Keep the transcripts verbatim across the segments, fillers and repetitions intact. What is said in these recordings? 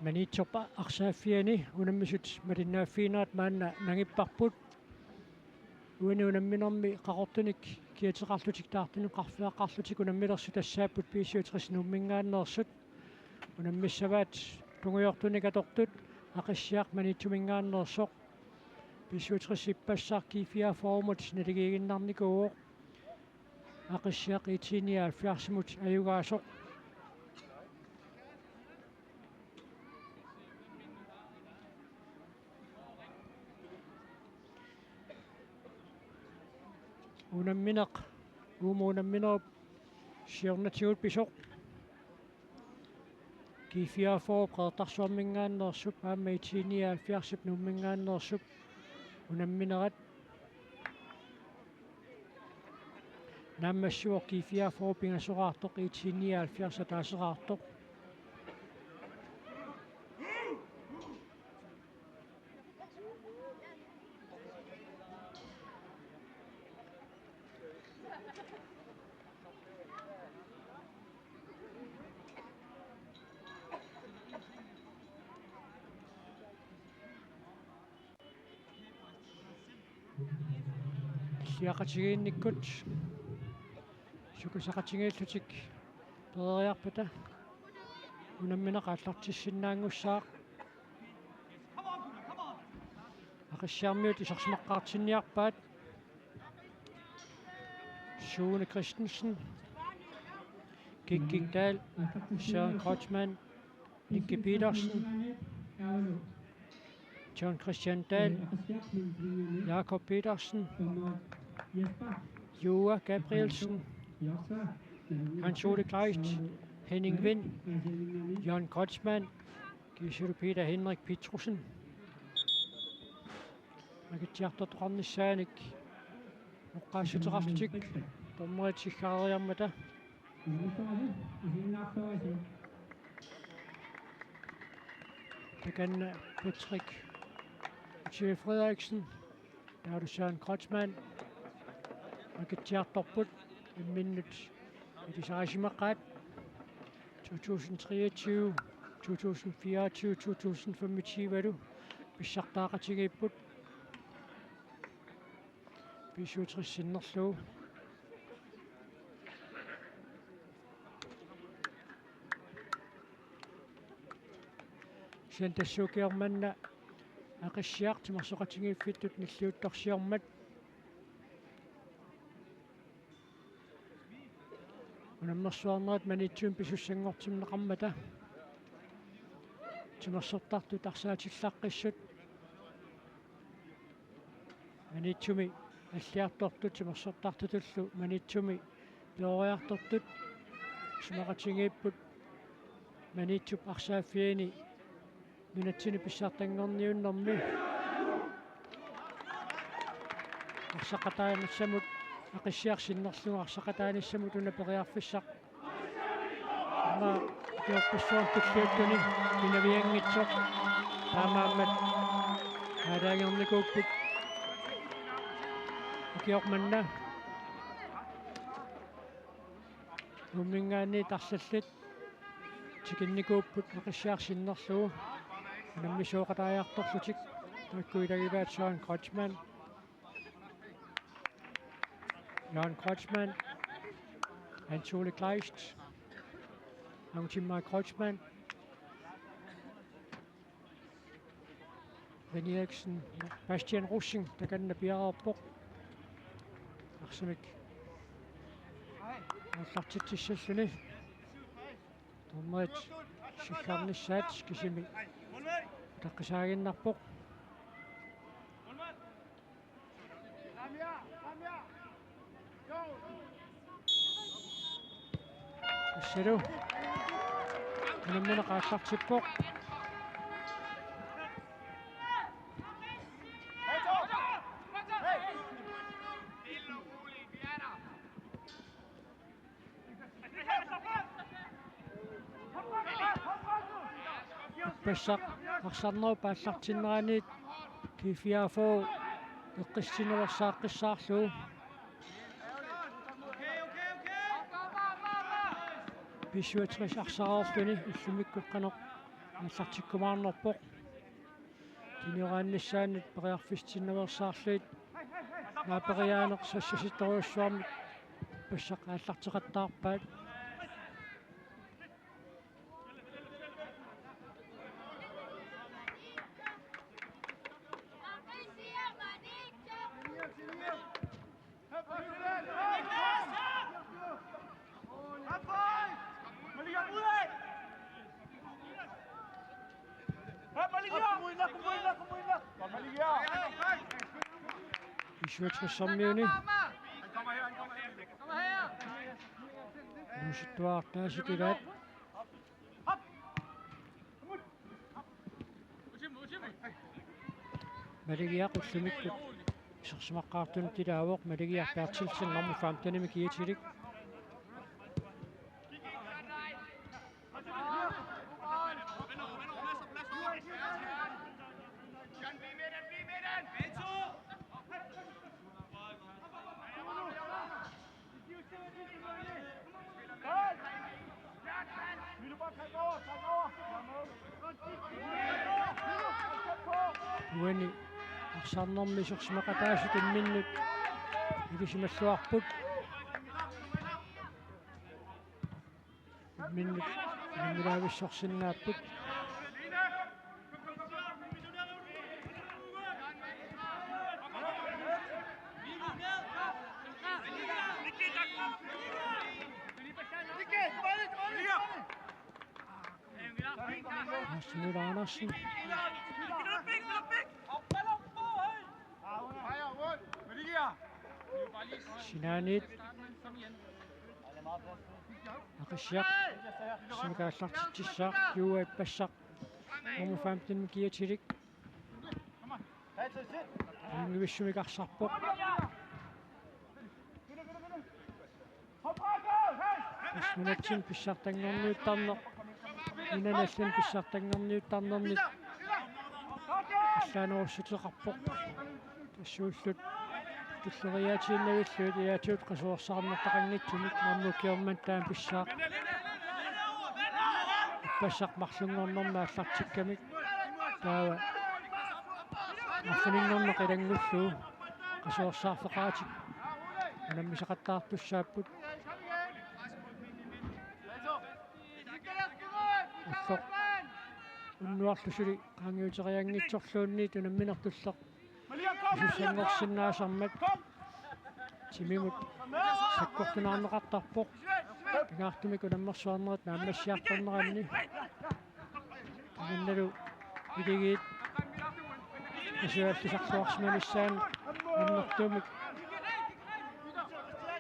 Maniitsorput arsaaffiani unammisut malinnaaffiginerat maanna nangipparput. Uani unamminermi qaqortunik kiateqarlutik taartunik qarfeqarlutik unammilersut tassaapput B syvogtres Nuumminngaanneersut. Unammissavaat tungujortunik atortut, Aqissiaq Maniitsuminngaanneersoq. B syvogtres ippassaq G fireogfyrremut naligiiginnarnikuuvoq. Aqissiaq IT nioghalvfjerdsimut ajugaasoq. Unammineq, uuma unamminerup siornatigut pisoq. G fireogfyrre Qeqertarsuarminngaanneersup aamma IT nioghalvfjerdsip Nuumminngaanneersup unamminerat. Naammassivoq G fireogfyrre pingasoraartoq, IT nioghalvfjerds ataaseraartoq. Illiaqatigiinnikkut sukkasaqatigiillutik pereriarpata unammineq aallartissinnaanngussaaq. Aqissiarmiut isersimaqqaartinniarpaat. Sune Christensen, Kikki Dahl, Søren Kreutzmann, Nicky Petersen, John Christian Dahl, Jakob Petersen, Joa Gabrielsen, Hans Ole Kleist, Henning Vind, Jørgen Kreutzmann, Kiisulu Peter Henrik Petrussen. Akitsiartortoqarnissaanik oqqaassuteqarlutik dommerit siggaareriarmata. Takanna Patrick Uche Frederiksen, taavalu Søren Kreutzmann. Akitsiartorput imminnut ilisarisimaqaat. To tusind treogtyve, to tusind fireogtyve, to tusind femogtyve-lu pissartaaqatigiipput. B syvogtres sinnerlugu. Kisianni tassuukiormanna Aqissiaq timersoqatigiiffittut nilliuttorsiormat. Unammersuarnerit Maniitsumi pisussanngortinneqarmata timersortartut arsaatillaqqissut. Maniitsumi alliartortut timersortartutullu Maniitsumi peroriartortut isumaqatigiipput Maniitsup arsaaffiani nunatsinni pissartanngorniunnermi. Arsaqataanissamut, Aqissiaq sinnerlugu arsaqataanissamut una periarfissaq. Aamma ukiorpassuarni tulliuttuni pinavianngitsoq. Taamaammat aalajangernikuupput. Ukioq manna Nuumminngaanniit arlallit tikinnikuupput Aqissiaq sinnerlugu unammissooqataajartorlutik. Taakku ilagivaat Søren Kreutzmann. Jørgen Kreutzmann. Hans Ole Kleist. Hans Imai Kreutzmann. René Eriksen, Bastian Rosing, takanna piareerpoq. Arsamik aallartitsissalluni. Dommerit siggaarnissaat kisimi utaqqisaaginnarpoq. Tassalu unammineq aallartippoq. Ippassaq arsarnerup aallartinneraniit G fireogfyrre eqqissisimalersaqqissaarlugu. B syvogtres arsareerluni illumikkut qanoq aallartikkumaarnerpoq. Kinioraannissaannut periarfissinnaveersaarluit naaperiaaneq sassasittorujussuarmik ippassaq aallarteqattaarpaat. Issuatrussormiuni. Nuusuttuartaasitilaat. Maligiaq ullumikkut isersimaqqaartunut ilaavoq, Maligiaq Berthelsen nummer femtenimi kiatilik. Uani arsarnermi isersimaqataasut imminnut ilisimalluarput. Imminnut immilaavissorsinnaapput. Rasmus Andersen. Sinaaniit. Aqissiaq. Sumik aallartitsissaaq, Juuat ippassaq. Nummer femten kiatilik. Inuissumik arsarpoq. Ismunatsin pissartanngorniuttarneq. Inanallan pissartanngorniuttarnermik allaanerussuteqarpoq. Tassuullu tulleriiaatiinnavillugit I A T-p qasuersaarnertaqanngitsumik Mammut Kjærmann taama pissaaq. Ippassaq marlunngornermi aallartikkamik. Taava arfininngorneq ilanngullugu qasuersaarfeqaratik unammisaqattaartussaapput. Ulloq unnuarlu suli qaangiuterianngitsorluunniit unamminertulleq isussanngorsinnaasarmat timimut sakkortunaarneqartarpoq. Pingaartumik unammersuarnerit naammassiartorneranni. Tamannalu iligiit isuallisarluarsimanissaanut annertuumik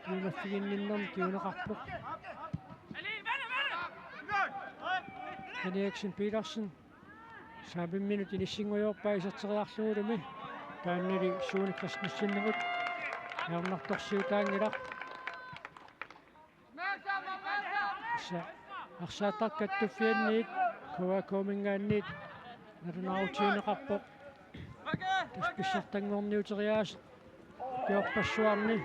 piumaffiginninnermik kinguneqarpoq. Henriksen Petersen. Saamimminut inissinngujorpaa iserteriarlugulumi. Taannali Sune Christensenimut ajornartorsiutaanngilaq. Tassa arsaattaq kattuffianniit K A K-minngaanniit nalunaarutigineqarpoq. Tassa pissartanngorniuteriaaseq ukiorpassuarni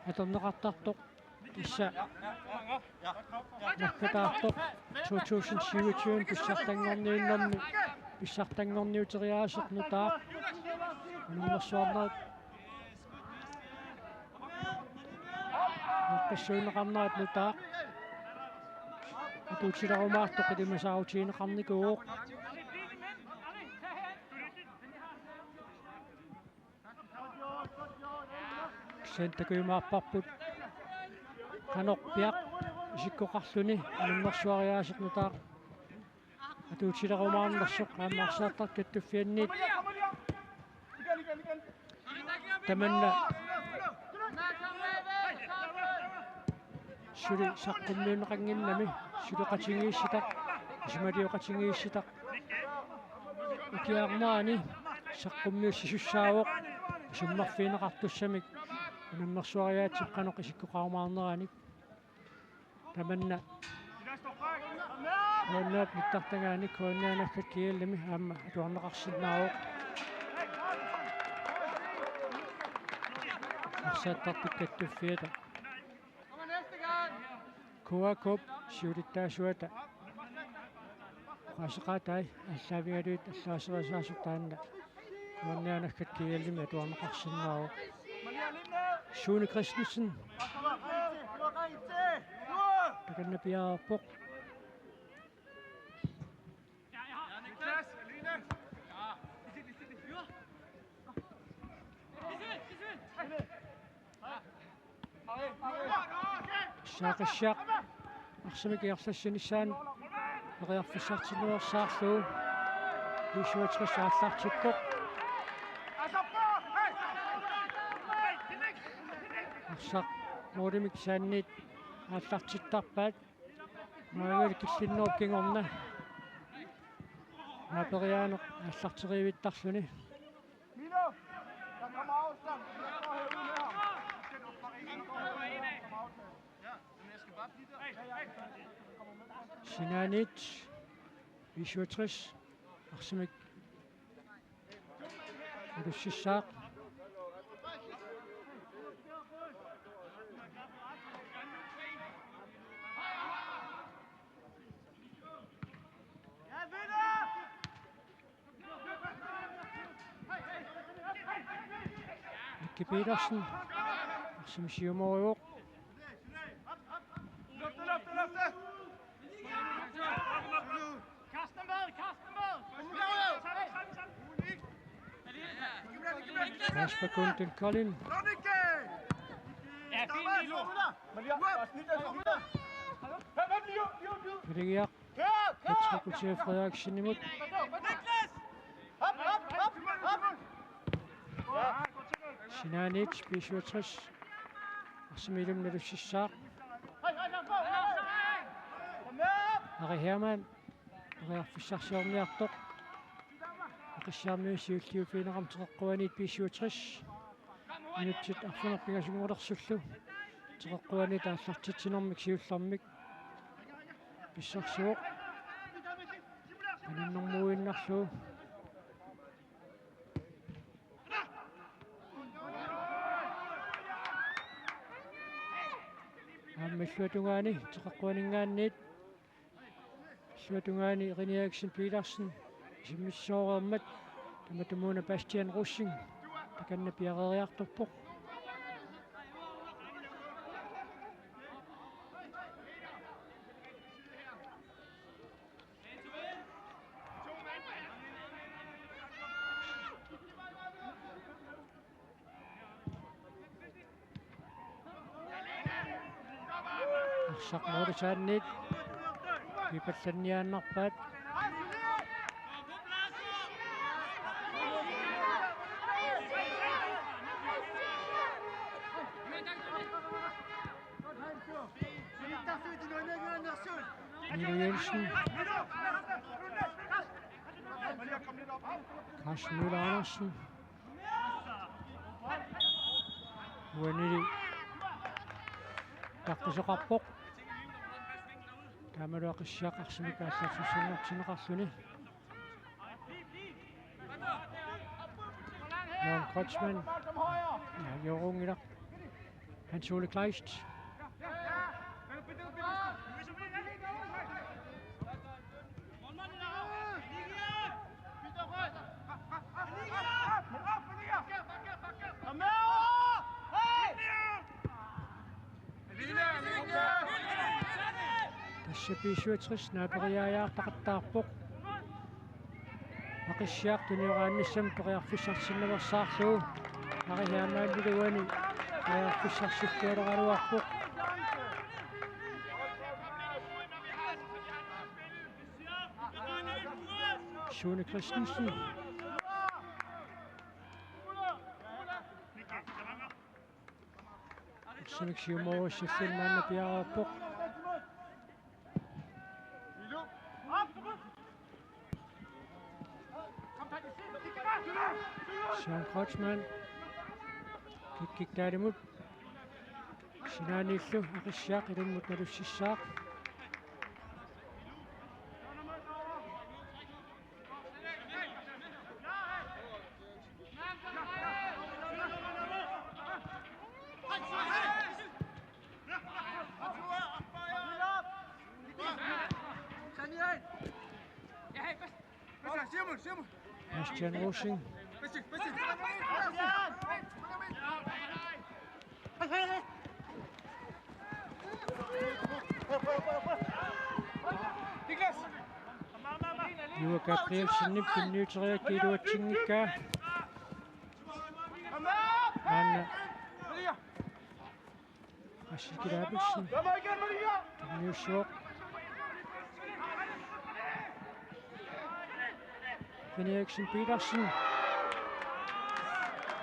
atorneqartartoq. Tassa naggataartoq to tusind syvogtyve pissartanngorniunnermi pissartanngorniuteriaaseq nutaaq. Unammersuarnerit naqqissuunneqarnerat nutaaq atuutilerumaartoq ilimasaarutigineqarnikuuvoq. Kisianni takujumaarparput qanorpiaq isikkoqarluni unammersuariaaseq nutaaq atuutilerumaarnersoq aamma arsaattaq kattuffianniit. Tamanna suli saqqummiunneqannginnami, suli qatigiissitaq, isumaliu qatigiissitaq. Ukiarnerani saqqummiussisussaavoq isummerfigineqartussamik unammersuariaatsip qanoq isikkoqarumaarneranik. Tamanna K N R-p nittartagaani K N R-naggat G L-imi aamma atuarneqarsinnaavoq. Arsaattartut kattuffiata K A K-p siulittaasuata Aseqaatai aallaavigalugit allaaseriasaasoq taanna. Kuannianakkat G L-imi atuarneqarsinnaavoq. Sune Christensen. Takanna piareerpoq. Saaqassiaq arsamik ingerlassinissaanut periarfissartinnersaarlugu B syvogtres aallartippoq. Arsaq målimik saanniit aallartittarpaat. Maangali killinnerup kingorna naaperiaaneq aallarteriivittarluni. Sinaaniit B syvogtres arsamik nalussissaaq. Miki Petersen. Arsamik siumorivoq. Kasper Kunden Kolding. Kiligiaq. Patrick Utse Frederiksenimut. Sinaaniit B syvogtres arsamik ilummik nalussissaaq. Ari Hermann periarfissarsiorniartoq. Aqissiarmiut siulliuffigineqarmat Teqeqquaniit B syvogtres. Minutsit arfineq-pingasunngulersullu Teqeqquaniit aallartitsinermik siullermik pissarsivoq. Aninnermuinnarlugu. Aamma illuatungaani Teqeqquaninngaanniit. Illuatungaani René Eriksen Petersen isimmissooreermat, tamatumuuna Bastian Rosing takanna piareeriartorpoq. Arsaq målip saanniit piipallanniaannarpaat. Niilo Jensen. Carsten Møller Andersen. Uanili taqqusoqarpoq. Taamalu Aqissiaq arsamik aallartissanngortinneqarluni. Jørgen Kreutzmann. Ja, Jørgen Ilak. Hans Ole Kleist. Tassa B syvogtres naaperiaajaartaqattaarpoq. Aqissiaq tunioraannissamut periarfissarsiorniarsaarlugu. Ari Hermann iluani periarfissarsiorniaraluarpoq. Sune Christensen. Arsamik siumoorussalluni maanna piareerpoq. Søren Kreutzmann. Kikkik taalimut. Sinaaniillu Aqissiaq ilummut nalussissaaq. Bastian Rosing. Juha Gabrielsenip tunniuteriaraa iluatsinngikkaa. Aana Assi Kilapilsen. Tunniussuaq. Benny Eriksen Petersen.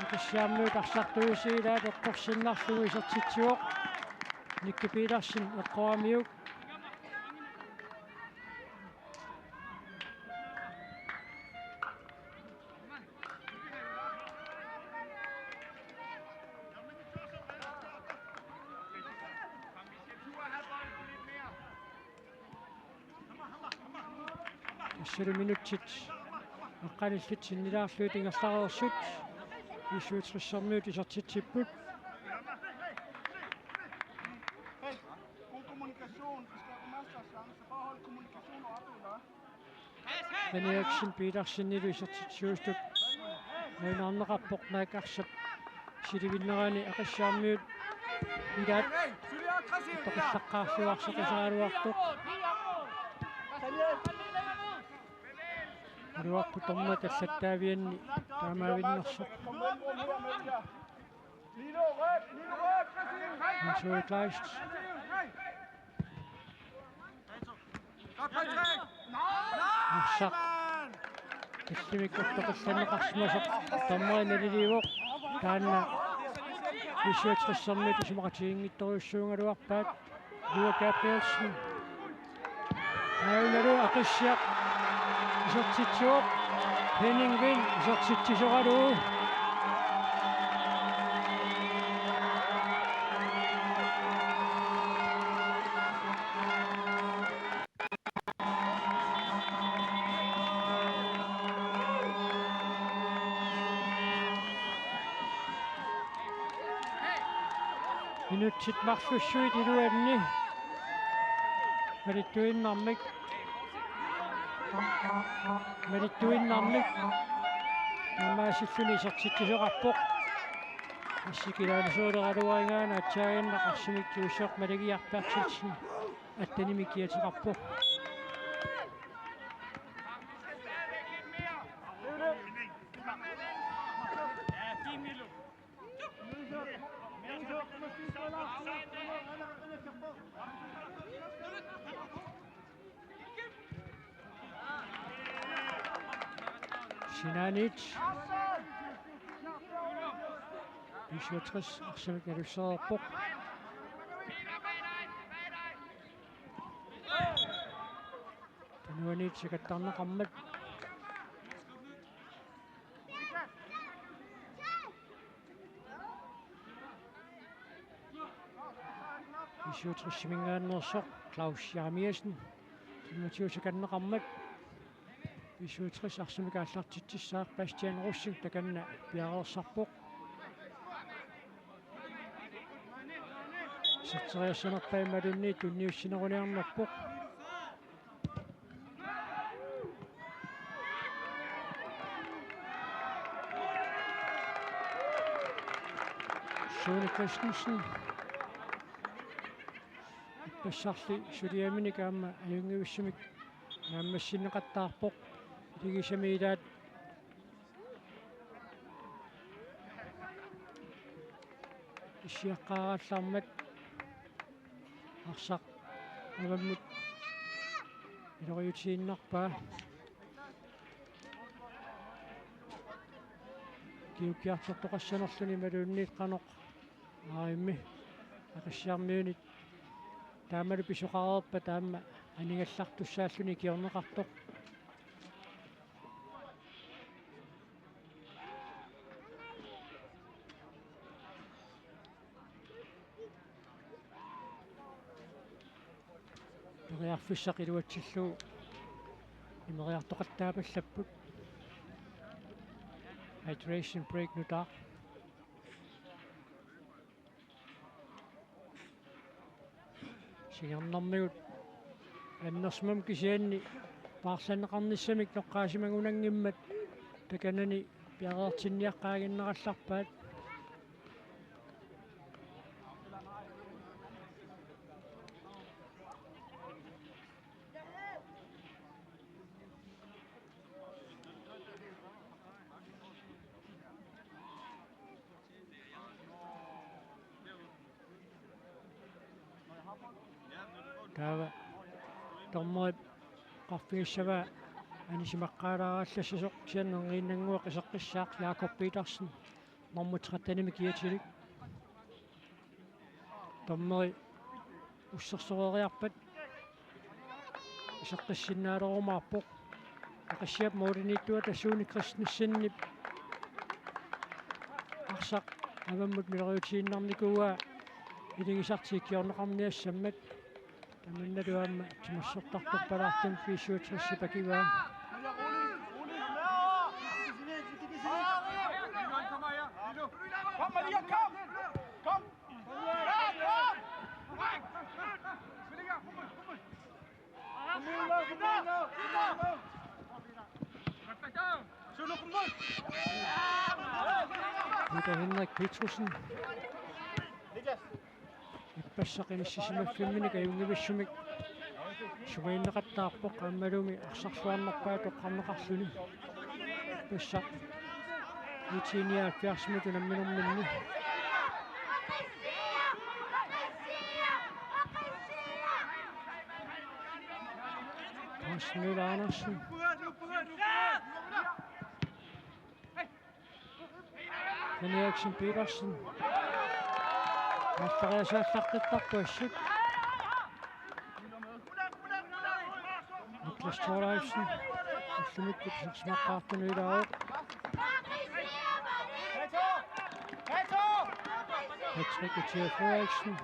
Aqissiarmiut arsartuusiilaat eqqorsinnarlugu isertitsivoq. Nicky Petersen eqqoramiuk. Tassalu minutsit aqqanillit sinnilaarlugit ingerlareersut B-syvogtressermiut isertitsipput. Benny Eriksen Petersenilu isertitsisuusutut majunaarneqarpoq, naak arsap silivinnerani Aqissiarmiut ilaat toqallaqqaarlugu arsaq pisaraluartoq. Aluarput dommerit allattaavianni taamaavinnersoq. Hans Ole Kleist. Arsaq tallimik ortoqillanneqarsimasoq dommeri naliliivoq. Taanna B-syvogtressermiut isumaqatigiinngitsorujussuugaluarpaat. Juha Gabrielsen. Aajuna Aqissiaq isertitsivoq. Henning Wind isertitsisoralugu. Minutsit marlussuit iluanni. Malittuinnarmik. Malittuinnarmik. Taamaasilluni isertitsisoqarpoq. Assi kilaalisuuleraluarigaana aatsaannguaq arsamik tigusoq Maligiaq Berthelsen attenimik kiateqarpoq. Sinaaniit B-syvogtres arsamik nalussereerpoq. Tunuaniit sikattarneqarmat. B-syvogtresiminngaanneersoq Claus Jeremiassen. Tunuatigut sikanneqarmat. B-syvogtres arsamik aallartitsissaaq, Bastian Rosing takanna piareersarpoq. Iserteriassanerpaa imaluunniit tunniussineruniarnerpoq. Sune Christensen. Ippassarli suliaminik aamma ajunngivissumik naammassinneqattaarpoq. Iligisami ilaat issiaqqaarallarmat arsaq avammut iloriutiinnarpaa. Kiukkiartortoqassanerluni imaluunniit qanoq aarimmi Aqissiarmiunit taamalu pisoqareerpat aamma anigallartussaalluni ikiorneqartoq. Periarfissaq iluatsillugu imeriartoqattaapallapput. Hydration break nutaaq. Singernermigut annersimamik kisianni Arlanneqarnissamik noqqaasimagunanngimmat takanani piareertinniaqqaaginnarallarpaat. Taava dommerip oqarfigissavaa anisimaqqaalaarallassasoq, kisianni nerriinnannguaq iseqqissaaq Jakob Petersen, nummer tretten-imi kiatilik. Dommeri ussersoreeriarpat iseqqissinnaalerumaarpoq. Aqissiap målimiittuata Sune Christensenip arsaq avammut miloriutiinnarnikuuaa iligisartik ikiorneqarniassammat. Tamannalu aamma timersortartorpalaartumik B syvogtres-ip akivaa. Kom, Maria, kom! Kom! Peter Henrik Petrusson. Ippassaq inissisimaffimmini kajunngivissumik sumiinneqattaarpoq, aammalumi arsarluarnerpaaq toqqarneqarluni. Ippassaq IT-nioghalvfjerds-imut unamminerminni. Carsten Møller Andersen. Ken Eriksen Petersen. Mallariasaallaqqittarpoq assut. Niklas Thorleifsen. Ullumikkut isersimaqqaartunut ilaavoq. Patrick Utsia Frederiksen.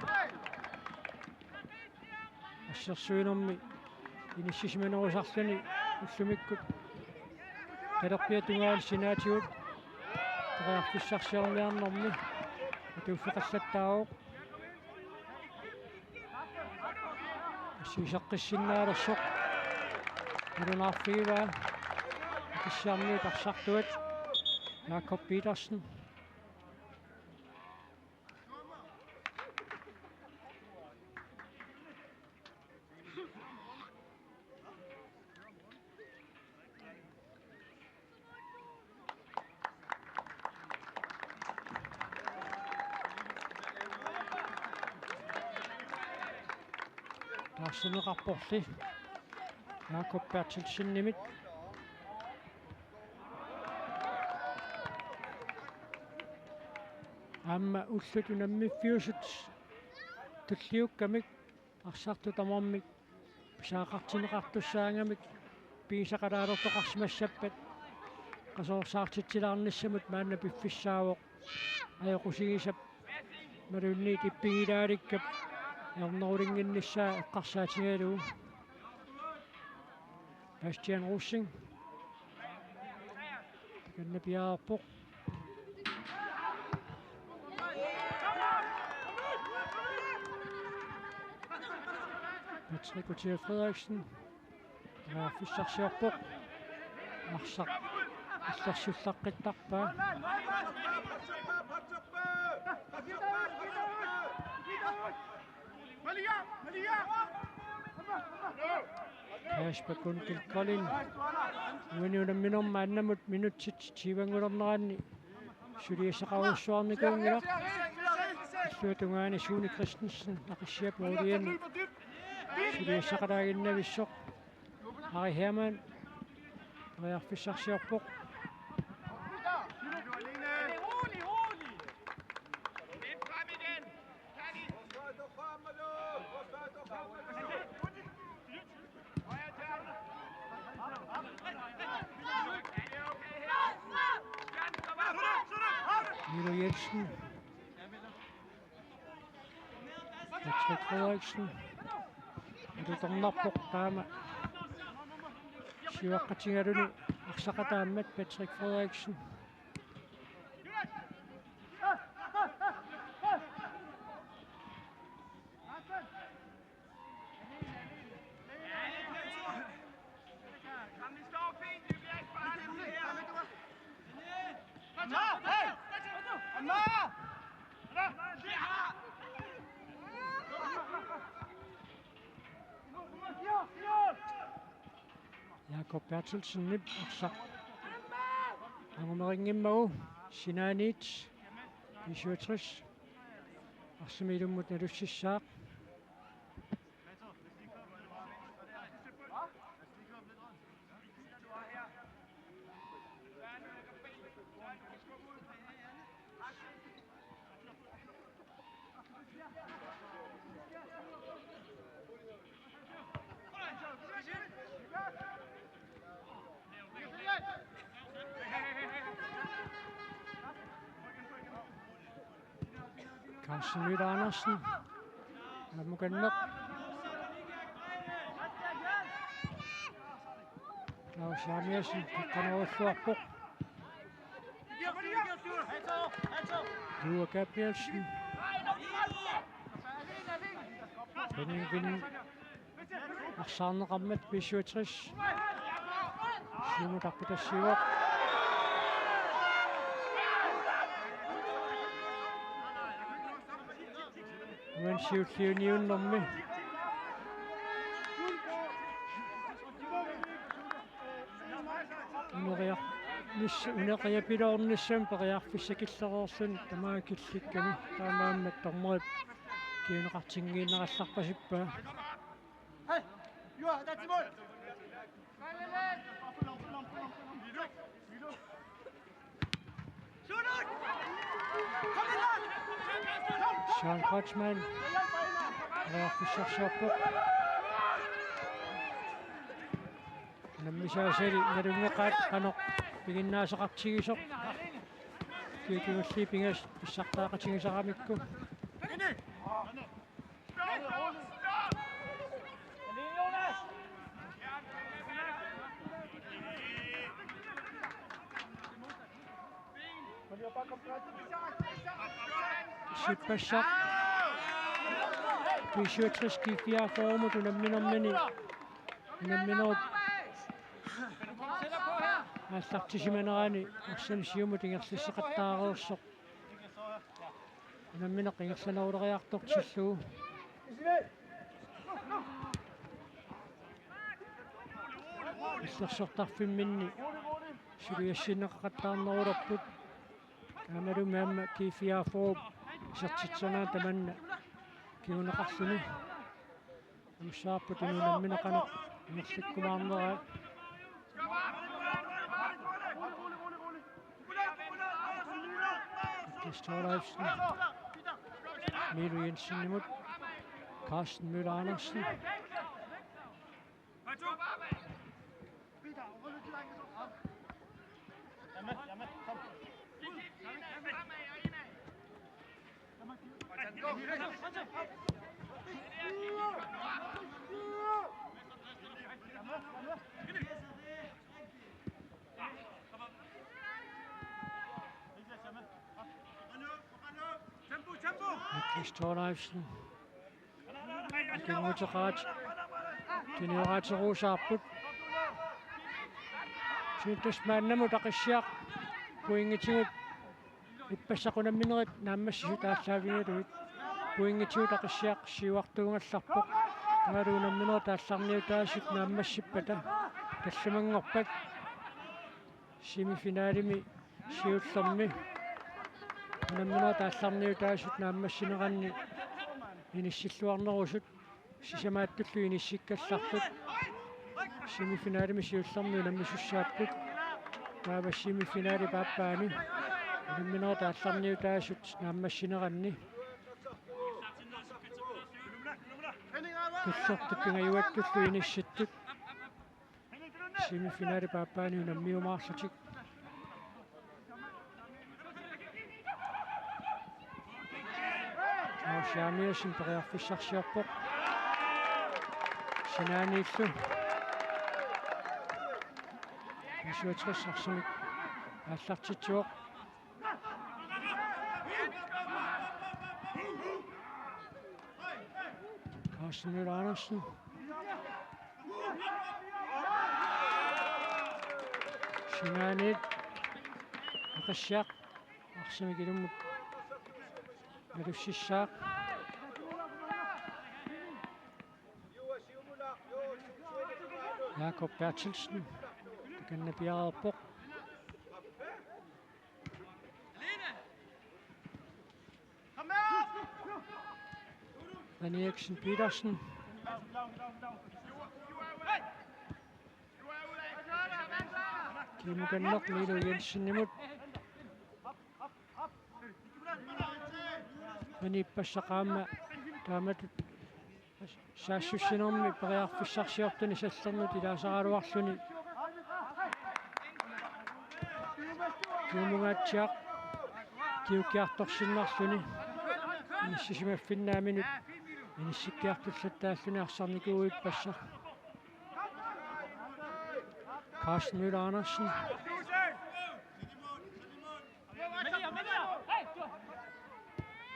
Assersuinermi inissisimanerusarluni ullumikkut talerpiata tungaanut sinaatigut periarfissarsiorniarnermi atuuffeqallattaavoq. Assut iseqqissinnaalersoq nalunaarfigivaa. Aqissiarmiut arsartuat Jakob Petersen. Taarserneqarporli Jakob Berthelsenimit. Aamma ullut unammiffiusut tulliukkamik arsartut tamarmik pisariaqartinneqartussaagamik pigisaqalaalertoqarsimassappat qasoorsaartitsilaarnissamut maanna piffissaavoq. Ajoqusigisap imaluunniit ippigilaalikkat ajornerulinnginnissaa eqqarsaatigalugu. Bastian Rosing. Takanna piaarpoq. Patrick Utsia Frederiksen. Periarfissarsiorpoq. Arsaq illersullaqqittarpaa. Kasper Gunkel Kolding. Uani unamminermi maannamut minutsit tyvenngulerneranni suliassaqarujussuarnikuunngilaq. Illuatungaani Sune Christensen Aqissiap måliani suliassaqalaaginnavissoq. Ari Hermann periarfissarsiorpoq. Milo Jensen. Patrick Frederiksen. Atutornarpoq taama. Siuaqqatigaluni arsaqataammat Patrick Frederiksen. Kop Berthelsenip arsaq angumeqanngimmagu sinaaniit B syvogtres arsamik ilummut nalussissaaq. Carsten Møller Andersen. Aamma kanneq. Claus Jeremiassen, qeqqanerulluarpoq. Juuka Gabrielsen. Benjamin arsaarneqarmat B syvogtres. Siumut tappitassiuaq. Uani siulliuniunnermi. Uneriar-, nis-, uneriapiloornissami periarfissakillereerluni tamaat killikkami, taamaammat dommerip kinguneqartinngiinnarallarpasippaa. Søren Kreutzmann. Periarfissarsiorpoq. Unammisaasali nalunngeqaat qanoq piginnaasaqartigisoq. Kiukigulli pingas pissartaaqatigisaramikku. Sippassaq. B syvogtres G fireogfyrre-mut unamminermini. Unamminerup aallartisimanerani arsaq siumut ingerlasseqattaareersoq. Unammineq ingerlaneruleriartortillugu. Illersortarfimminni suliassinneqaqattaarnerulerput. Taamalu aamma G fireogfyrre isertitserineq tamanna kinguneqarluni. Amussavarput unammineq qanoq ingerlakkumaarneraa. Niklas Thorleifsen. Milu Jensenimut. Carsten Møller Andersen. Niklas Thorleifsen. Kinguteqaat. Tunioraatseruusaarput. Siuttut maannamut Aqissiaq pointitigut. Ippassaq unamminerit naammassisut aallaavigalugit. Pointitigut Aqissiaq siuartuugallarpoq. Taavalu unamminerit aallarniutaasut naammassippata tallimanngorpat semifinalimi siullermi unamminerit aallarniutaasut naammassineranni inissilluarnerusut sisamaattullu inissikkallarput. Semifinalimi siullermi unammisussaapput. Taava semifinalip aappaani unamminerit aallarniutaasut naammassineranni tullertut pingajuattullu inissittut. Semifinalip aappaani unammiumaarlutik. Claus Jeremiassen periarfissarsiorpoq. Sinaaniillu. B syvogtres arsamik aallartitsivoq. Carsten Møller Andersen. Sinaaniit Aqissiaq arsamik ilummut nalussissaaq. Jakob Berthelsen. Takanna piareerpoq. René Eriksen Petersen. Kimukanneq Lino Jensenimut. Maniippassaq aamma taamatut saassussinermi periarfissarsiortuni sallernut ilaasaraluarluni. Kiumungaatsiaq kiukkiartorsinnarluni. Inissisimaffinnaaminut inissikkiartullattaalluni arsarnikuuippassaq. Carsten Møller Andersen.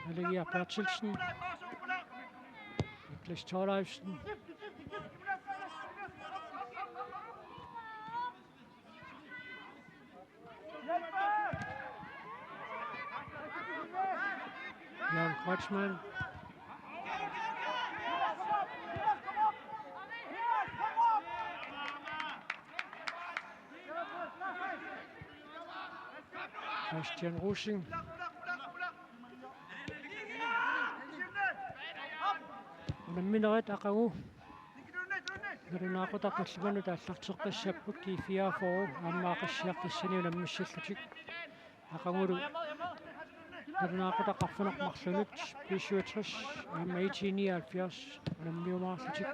Alegia Berthelsen. Niklas Thorleifsen. Jørgen Kreutzmann. Christian Rosing. Unamminerit aqagu nalunaaqutaq tallimanut aallarteqqissapput, G fireogfyrre aamma Aqissiaq tassani unammissallutik. Aqagulu nalunaaqutaq arfineq-marlunut B syvogtres aamma IT nioghalvfjerds unammiumaarlutik.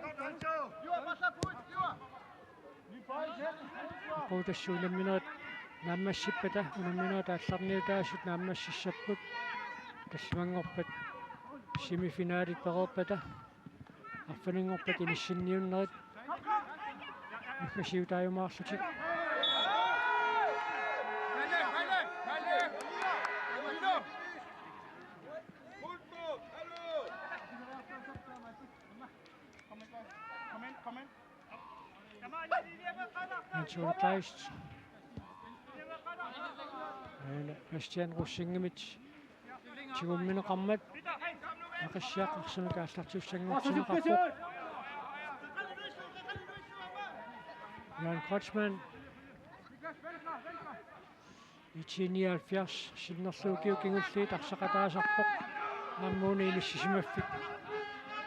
Aqagu tassa unamminerit naammassippata, unamminerit aallarniutaasut naammassissapput. Tallimanngorpat semifinalit pereerpata, arfininngorpat inissinniunnerit naammassiutaajumaarlutik. Hans Ole Kleist. Aana Christian Rosingimit tigummineqarmat Aqissiaq arsamik aallartissanngortinneqarpoq. Jørgen Kreutzmann. IT nioghalvfjerds sinnerluukiut kingulliit arsaqataasarpoq. Aamma una inissisimaffik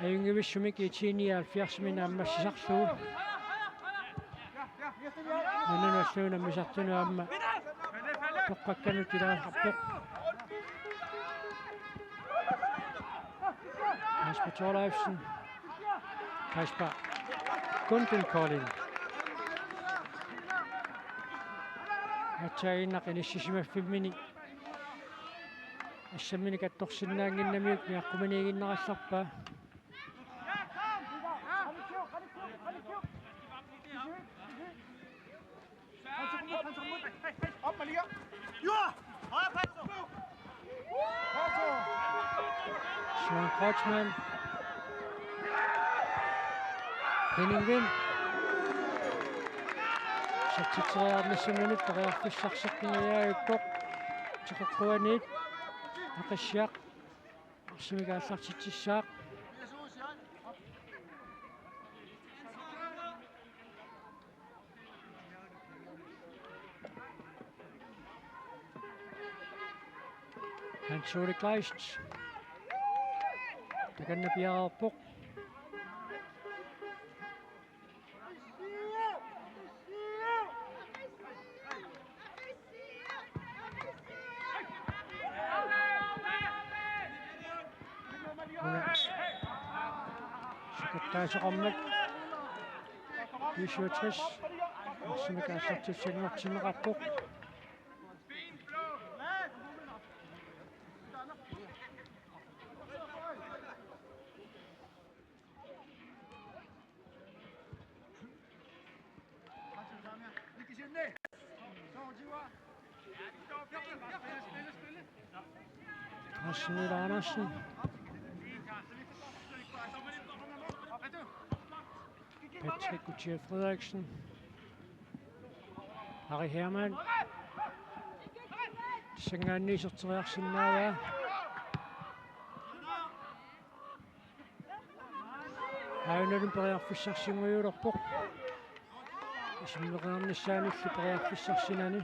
ajunngivissumik IT nioghalvfjerdsimi naammassisarlugu. Nunanut allanut unammisartunut aamma toqqakkanut ilaasarpoq. Kasper Thorleifsen. Kasper Gunden Kolding. Aatsaannaq inissisimaffimmini assamminik attorsinnaannginnamiuk niaqquminiiginnarallarpaa. Søren Kreutzmann. Henning Wind. Satsitseriarnissaminut periarfissarsiorniarpaa. Teqeqquaniit Aqissiaq arsamik aallartitsissaaq. Hans Ole Kleist. Takanna piareerpoq. Una sikuttaasoqarmat B syvogtres arsamik aallartissanngortinneqarpoq. Carsten Møller Andersen. Patrick Gutierrez Frederiksen. Harry Hermann. Tassanngaanniit iserteriarsinnaavaa. Aajuna periarfissarsinngujuulerpoq. Simmeqarnissaanillu periarfissarsinani.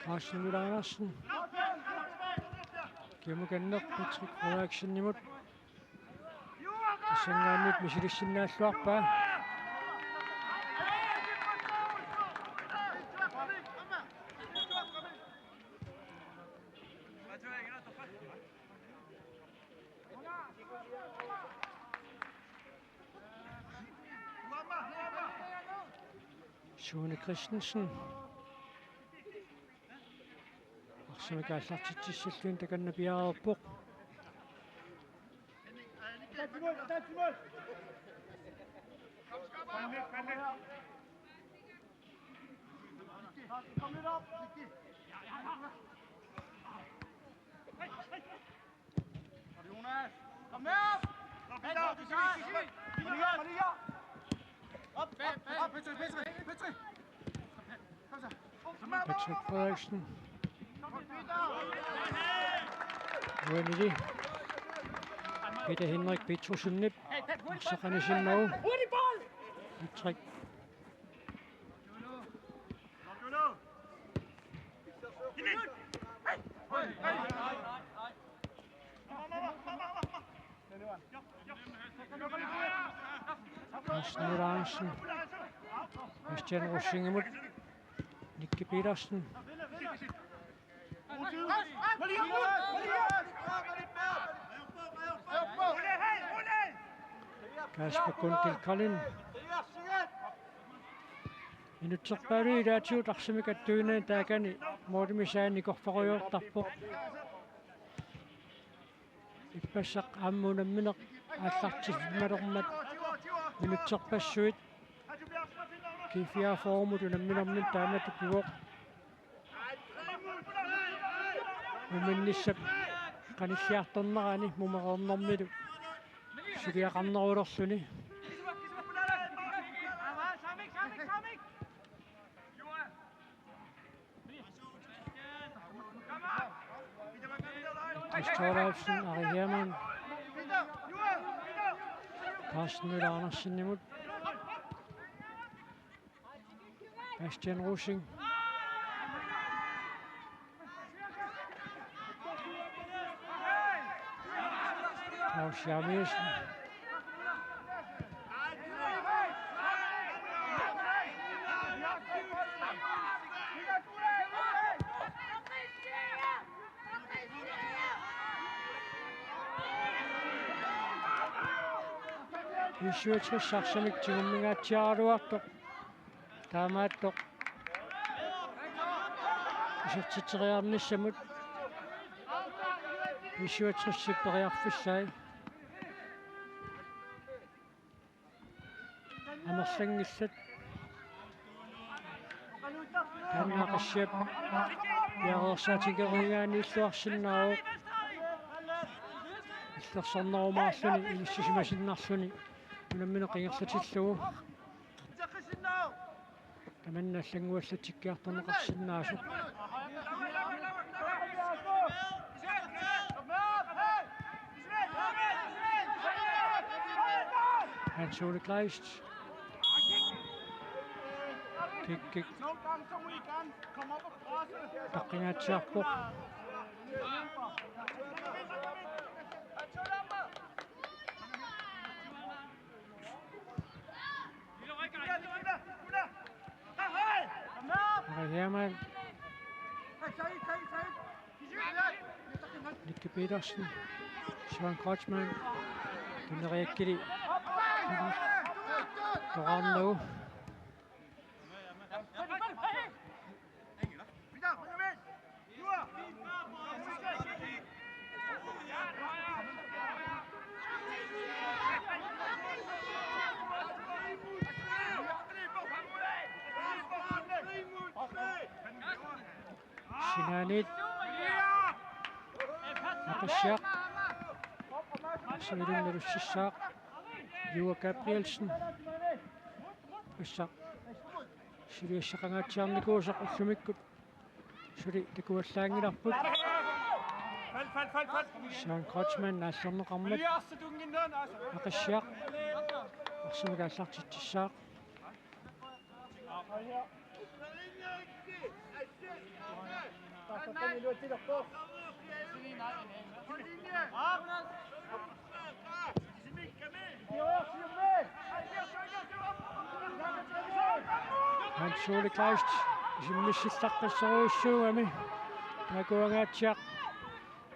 Carsten Møller Andersen. Kimukanneq Patrick Frederiksenimut. Tassanngaanniit misilissinnaalluarpaa. Sune Christensen. Arsamik aallartitsissallugu takanna piareerpoq. Patrick Frederiksen. Uanili. Peter Henrik Petrussenip. Arsaq anisimmagu. Patrick. Carsten Møller Andersen. Bastian Rosingimut. Nicky Petersen. Kasper Gunkel Kolding. Minutserpaaluit ilaatigut arsamik attuinani taakani målimi saanni nikorfarujoortarpoq. Ippassaq aamma unammineq aallartimmalermat minutserpassuit G fireogfyrremut unamminermini taamatut pivoq. Muminnissap qanilliartornerani mumereernermilu suliaqarnerulerluni. Chris Thorleifsen, Ari Hermann. Carsten Møller Andersenimut. Bastian Rosing. Claus Jeremiassen. B syvogtres arsamik tigummingaatsiaraluartoq. Taamaattoq isertitseriarnissamut B syvogtresip periarfissai. Amerlanngillat. Taanna Aqissiap piareersaatinngikkaluarsinnaavoq. Illersornerumaarluni inissisimasinnarluni unammineq ingerlatillugu. Tamanna allannguallatsikkiartorneqarsinnaasoq. Hans Ole Kleist. Kikkik. Taqqingaatsiarpoq. Ari Hermann. Nicky Petersen. Søren Kreutzmann. Tuneriakkili. Toraarnagu. Sinaaniit. Aqissiaq. Suilin nalussissaaq. Juuka Gabrielsen. Ippassaq. Suliassaqangaatsiarnikuusoq ullumikkut. Suli takuallaanngilarput. Søren Kreutzmann aallorneqarmat aqissiaq. Arsamik aallartitsissaaq. Hans Ole Kleist isimmissillaqqissorujussuugami. Takuangaatsiaq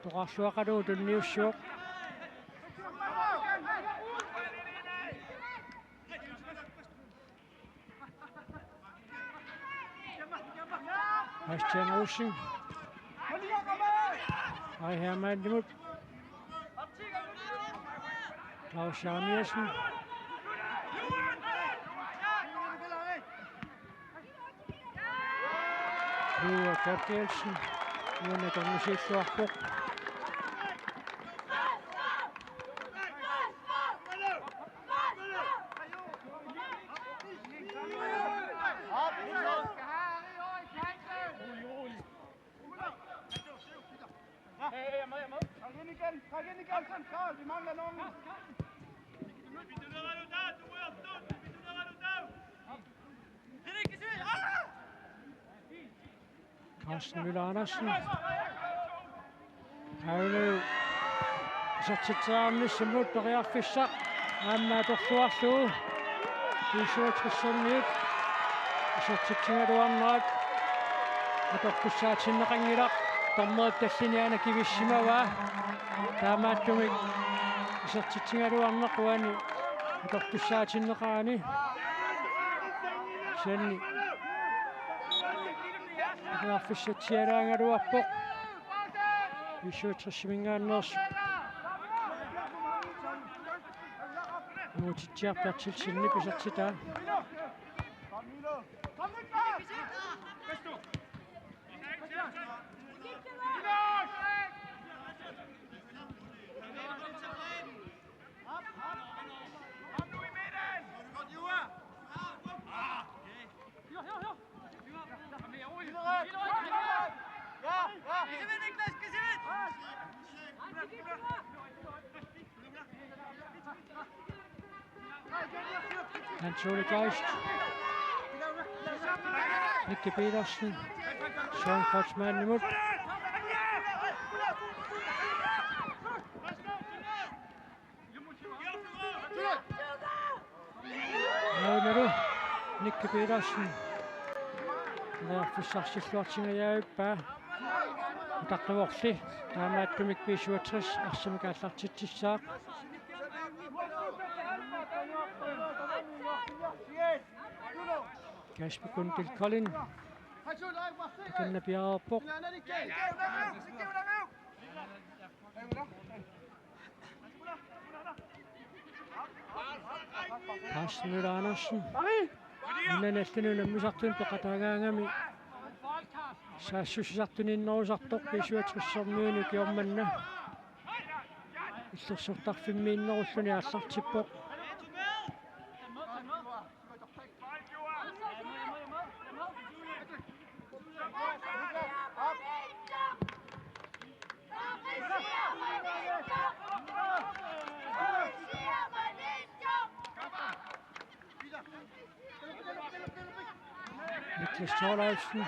toqarluaqalugu tunniussuuq. Bastian Olsen. Ari Hermannimut. Claus Jeremiassen. Juuak Gabrielsen. Uani atornisiilluarpoq. Carsten Møller Andersen. Aunø isertitseriarnissamut periarfissaq aamma atorluarlugu. B syvogtressermiut isertitsigaluarnerat atortussaatinneqanngilaq. Dommerip tallini aana kivissimavaa. Taamaattumik isertitsigaluarneq uani atortussaatinneqarani. Kisianni periarfissatsialaagaluarpoq B syvogtresiminngaanneersoq. Nuutitsiaq Berthelsenip isertitaa. Hans Ole Kleist. Nicky Petersen. Søren Kreutzmannimut. Aunø Nicky Petersen. Periarfissarsilluartingajavippaa. Utaqqivorli. Taamaattumik B syvogtres arsamik aallartitsissaaq. Kasper Guntil Kolding. Takanna piareerpoq. Carsten Møller Andersen. Inanallanut unammisartuni peqataagaangami saassussisartuni innerusartoq B syvogtressermiuni ukioq manna. Illersortarfimmi innerulluni aallartippoq. Niklas Thorleifsen.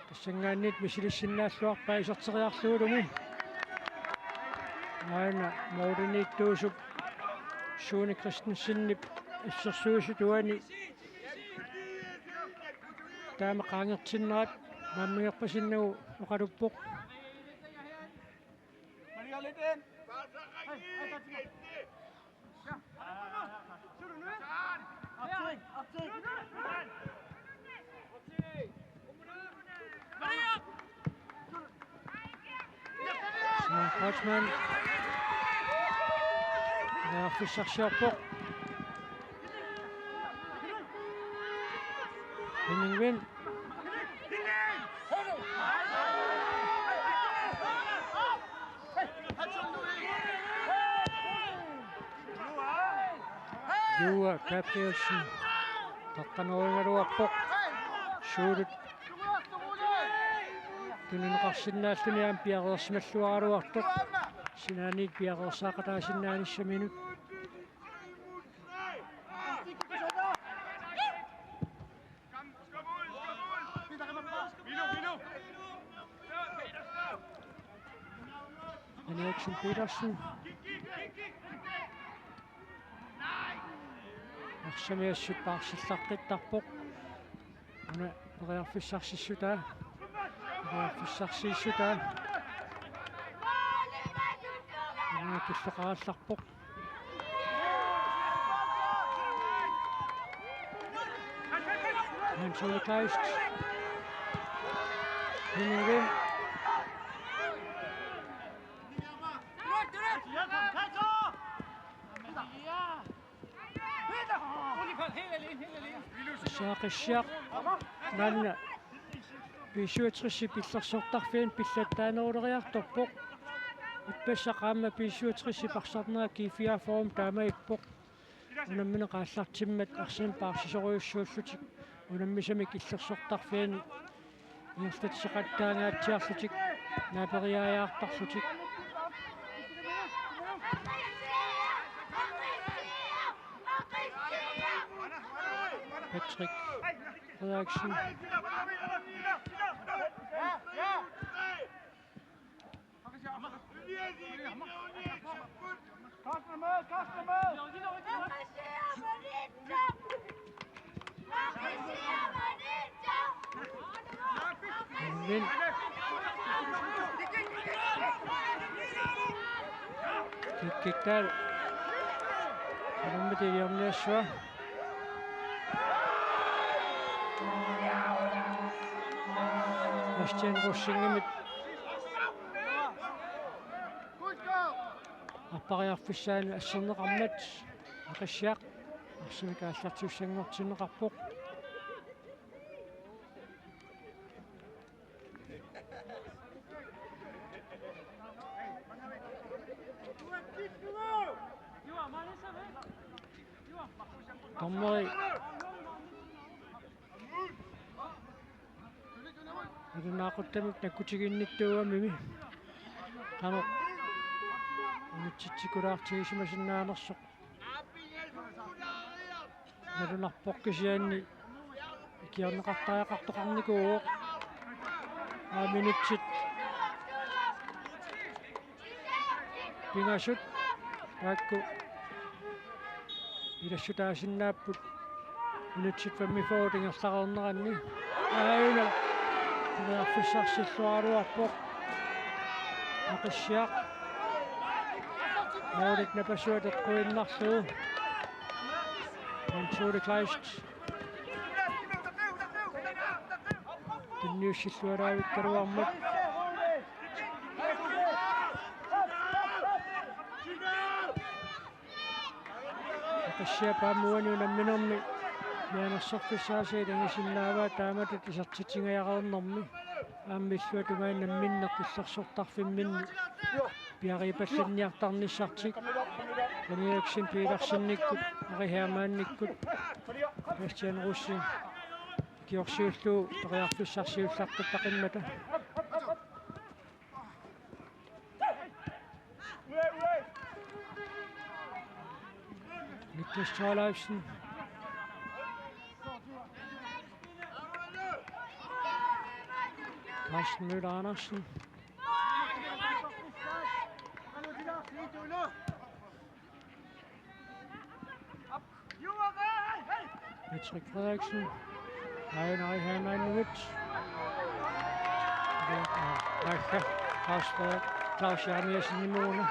Tassanngaanniit misilissinnaalluarpaa iserteriarlugulumi. Aana mooriniittuusup Sune Christensenip assersuisut uani taama qaangertinnerat naammagerpasinnagu oqaluppoq. Søren Kreutzmann. Periarfissarsiorpoq. Henning Vind. Juuak Gabrielsen. Taqqanerigaluarpoq. Suulut. Tunineqarsinnaalluni aamma piareersimalluaraluartoq. Sinaaniit piareersaaqataasinnaanissaminut. Henriksen Petersen. Arsamiassut paarsillaqqittarpoq. Una periarfissarsissutaa. Periarfissarsissutaa. Una killoqarallarpoq. Hans Ole Kleist. Henning Vind. Saaqassiaq. Maanna B syvogtres illersortarfiani pillattaaneruleriartorpoq. Ippassaq aamma B syvogtres parsarnera G fireogfyrre taamaappoq. Unammineq aallartimmat arsamik paarsisorujussuullutik unammisamik illersortarfiani ingerlateqattaangaatsiarlutik naaperiaajaartarlutik. Patrick Frederiksen. Men kikkiktaal. Alummut iliorniassua. Bastian Rosingimit. Appariarfissaanut asserneqarmat Aqissiaq arsamik aallartiussanngortinneqarpoq. Dommeri nalunaaquttamik nakkutiginnittuugami qanoq unitsitsikulaartigisimasinnaanersoq. Nalunarpoq kisianni ikiorneqartariaqartoqarnikuuvoq. Aa, minutsit pingasut taakku ilassutaasinnaapput minutsit femogfyrre ingerlareerneranni. Aajuna periarfissarsilluaraluarpoq Aqissiaq. Målit napasuat eqquinnarlugu. Hans Ole Kleist. Tunniussilluaraavikkaluarmat. Aqissiap aamma uani unamminermi mianersorfissaasiit angisinnaavaa taamatut isertitsigajareernermi. Aamma illuatungaani namminneq illersortarfimminni piariipallanniartarnissartik. Henriksen Petersenikkut, Ari Hermannikkut, Bastian Rosing ikiorsiullugu periarfissarsiullaqqittaqimmata. Niklas Thorleifsen. Carsten Møller Andersen. Patrick Frederiksen. Aajuna Ari Hermannikkut. Aajuna Claus Frederik-, Claus Jeremiassenimut.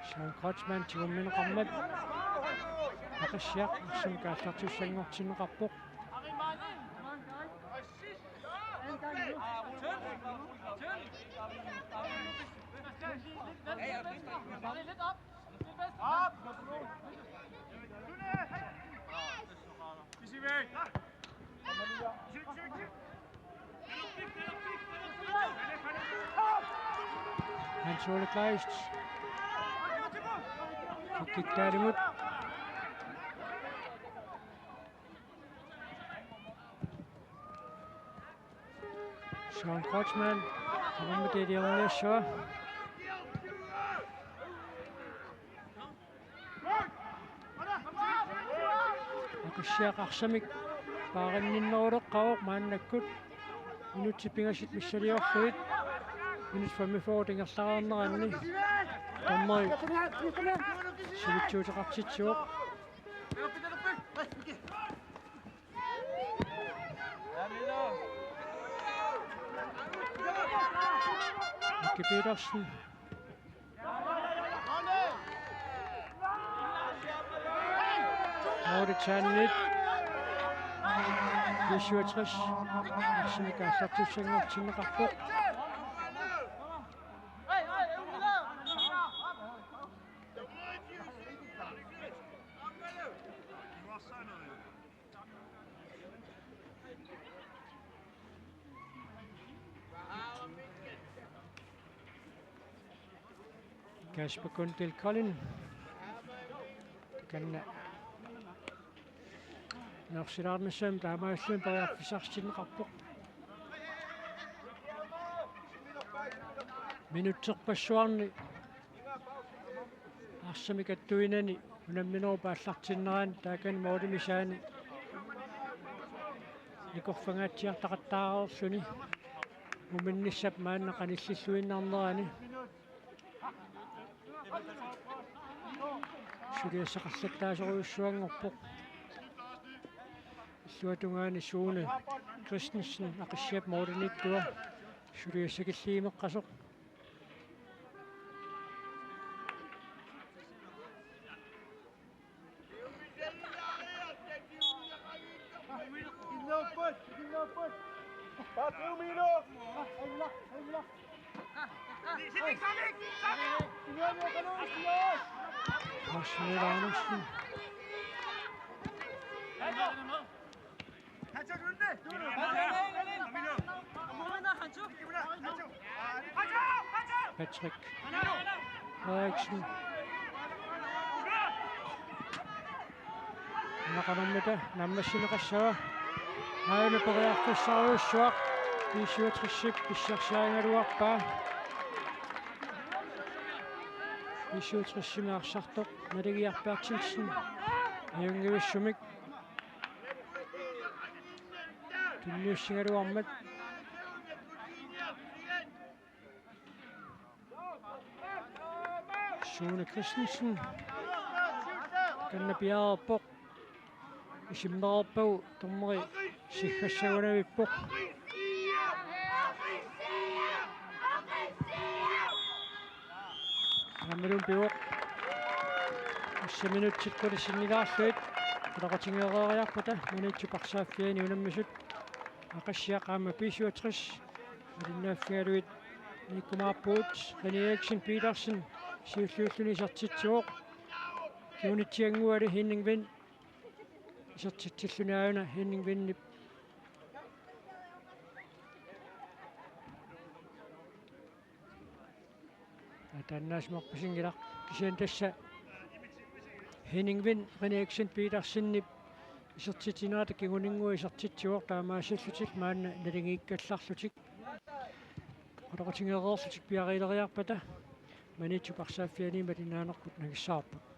Søren Kreutzmann tigummineqarmat. Aqissiaq arsamik aallartiussanngortinneqarpoq. Hans Ole Kleist. Kikkik dernimod. John Kreutzmann, aamma tiiliorniassua. Aqissiaq arsamik paarinninneruleqqavoq maannakkut. Minutsit pingasut missiliorlugit. Minut femogfyrre ingerlareerneranni. Dommeri sivitsuuteqartitsivoq. Miki Petersen. Målitsannit. B syvogtres. Arsamik aallartussanngortinneqarpoq. Kasper Guntil Kolding. Takanna nersilaarnissamut taamaalilluni periarfissarsitinneqarpoq. Minutserpassuarni arsamik attuinani unamminerup aallartinnerani taakani målimi saani nikorfangaatsiartaqattaareerluni muminnissap maanna qanillilluinnarnerani suliassaqarlattaasorujussuanngorpoq. Illuatungaani Sune Christensen Aqissiap målimiittua suliassakilliimeqqasoq. Rasmus Andersen. Patrick Frederiksen. Naqanermita naammassineqassava. Aana periarfissarujussuaq B syvogtresip pissarsiarigaluarpaa. B syvogtresimi arsartoq Naligiaq Berthelsen. Ajunngivissumik. Tunniussigaluarmat. Sune Christensen. Takanna piareerpoq. Isimmereerpagu dommeri siggassagunavippoq. Aammalumi pivoq. Tassa minutsit qulit sinnilaarlugit qulequtigeereeriarpata Maniitsup arsaaffiani unammisut Aqissiaq aamma B syvogtres malinnaaffigalugit iikkumaarpugut. René Eriksen Petersen siulliulluni isertitsivoq. Kingunitsiannguali Henning Vind isertitsilluni aajuna Henning Vindip ataannaasimappasinngilaq kisianni tassa Henning Vind René Eriksen Petersenip isertitsinerata kinguninnguaq isertitsivoq taamaasillutik maanna naligiikkallarlutik. Qulequtigeereerlutik piareeriarpata Maniitsup arsaaffiani malinnaanerput nangissavarput.